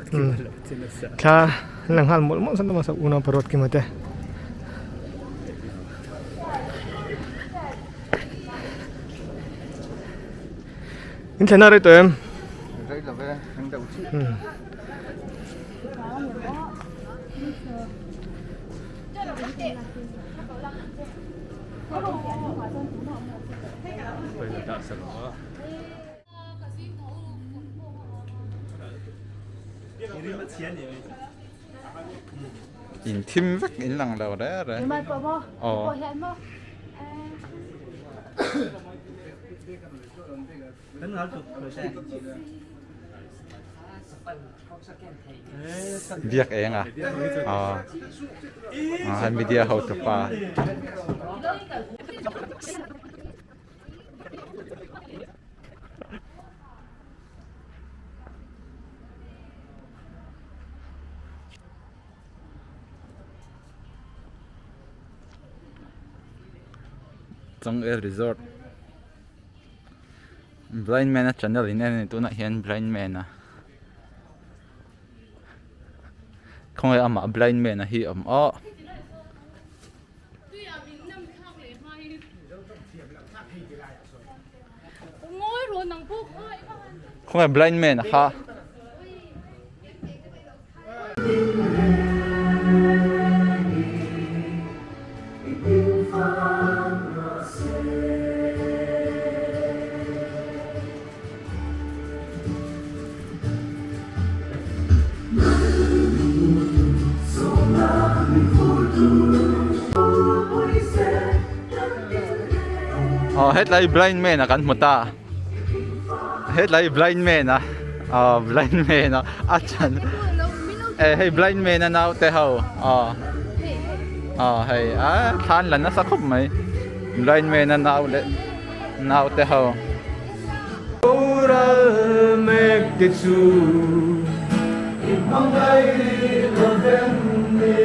Thla an la nghal mawlh mawlh sawn a unau pa Ruatkima te. In thlen a rei tawh em? Rei lo ve, an deuh chiah. In thim vek in lang lo re re. Aw. Biak eng a aw a media ho tupa. Changel resort blind man a channel in en a ni tunah hian blind man a khawnge amah blind man a hi a awm aw. Khawnge blind man a kha. Aw hetlai blind man a kan hmu ta hetlai blind man a aw blind man a a chan eh hei blind man a naute ho aw aw hei a thlan la nasa khawp mai blind man a nau leh naute ho. Boral mek te chu i hmangaih lo vem ni.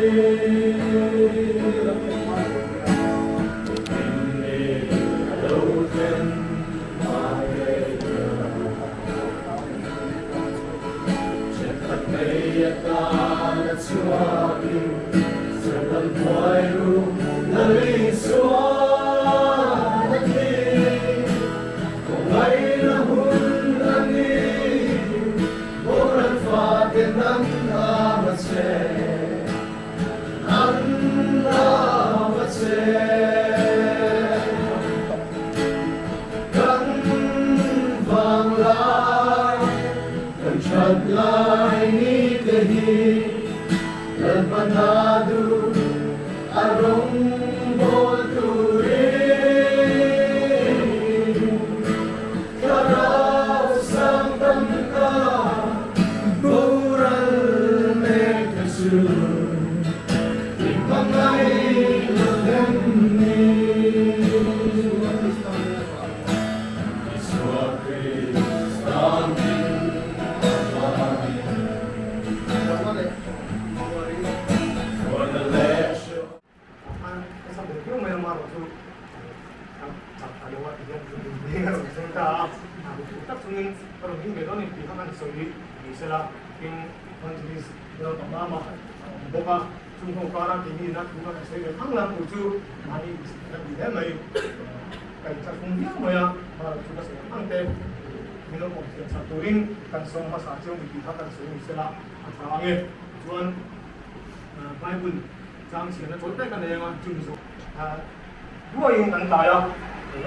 Ruaiin kan tlai a,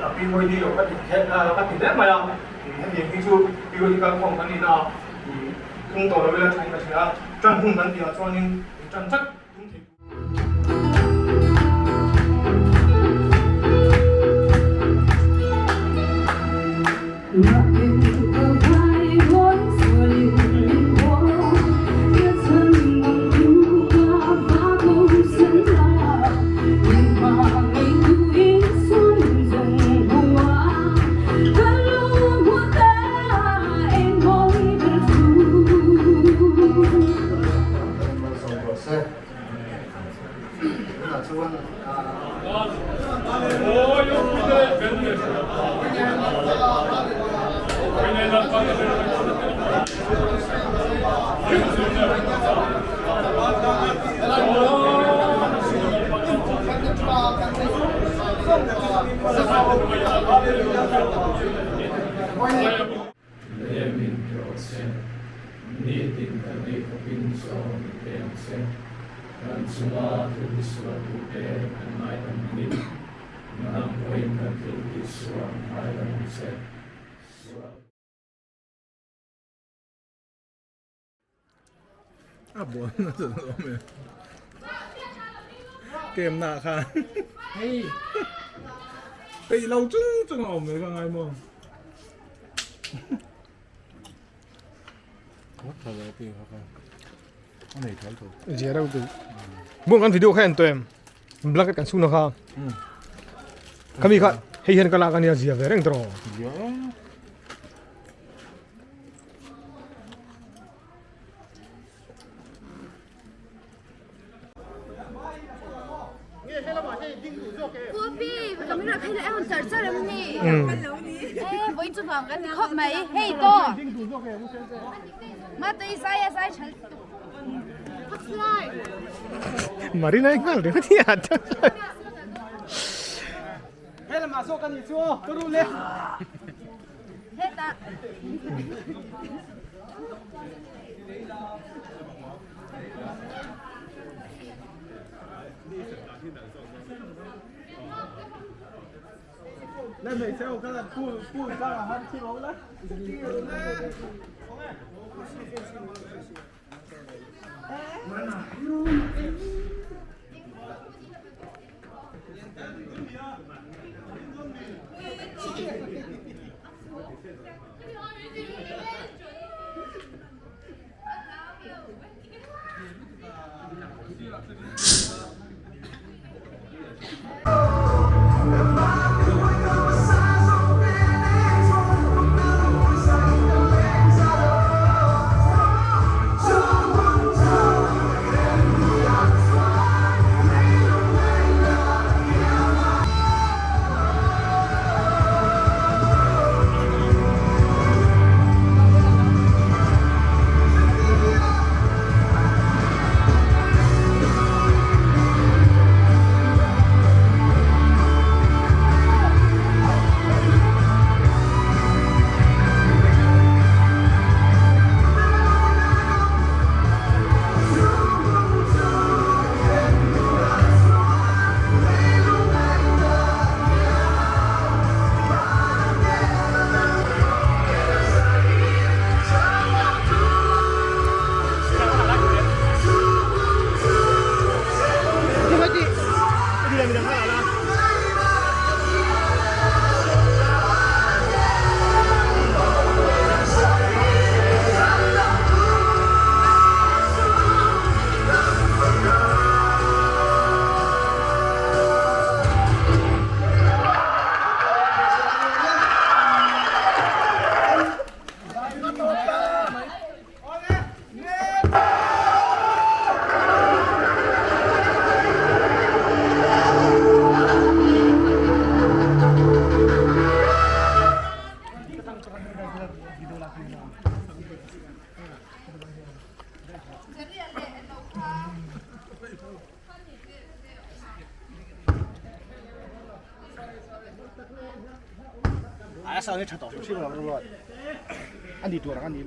a PYD lo ka ti ka ti hle mai a, hetiang hi chu PYD kalkhawm kan nihna ah tung tawh lo ila thain ka hria a, tan hun kan tihah chuanin tan chat tum thei tur. Lemin rawh che, nitin kan ei khawpin chaw min pe ang che. Kan chunga thil tisualtute kan ngaidam angin, nang pawhin kan thil tisual ngaidam ang che. Sual. A buan na chuan a awm e. Kem na khan. Hei. Peih lo chung chung a awm ve ka ngai maw. Zia reuh tu. Buang kan video kha en tawh em? Blanket kan chhung na kha. Khami kha hei hian ka lak ania zia ve reng tawh. Zia. Marina nghal ringawt hi a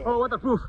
Oh, waterproof.